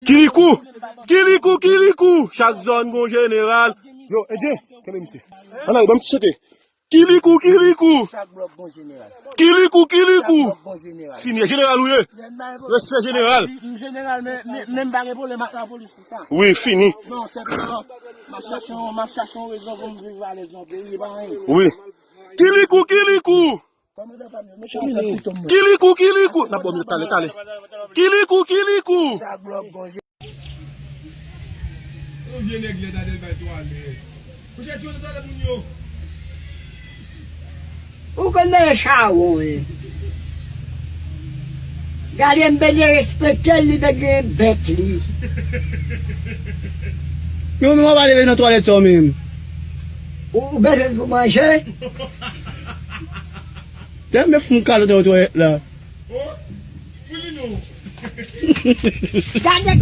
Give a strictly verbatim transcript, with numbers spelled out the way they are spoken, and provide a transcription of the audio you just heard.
Kirikou! Kirikou, kirikou! Chak zòn gon jeneral. Yo, Endyen, kenbe misye. Ann ale, ban m ti chante. Kirikou, kirikou! Chak blòk gon jeneral. Kirikou, kirikou! Chak blòk gon jeneral. Fini, jeneral ou ye. Respè jeneral. M jeneral, men, men, men m pa gen pwoblèm ak lapolis pou sa. Wi, fini. Non, senpleman, m ap chache yon, m ap chache yon rezon pou m viv alèz nan peyi, e pa anyen. Wi. Kirikou, kirikou! Kilikou, kilikou. N ap ba w minit, talè, talè. Kilikou, kilikou. Yon vye nèg lèd Adelbay twalèt. Monchè, ti yo twalèt moun yo. Ou konn nan chawon, wi. Gade m bezwen respekte l, li bezwen bèk li. Yo, men w ap ale nan twalèt sa w menm. Ou, ou bezwen pou manje? Tèlman fou m ka nan twalèt la. Oh, Foulinou. Gade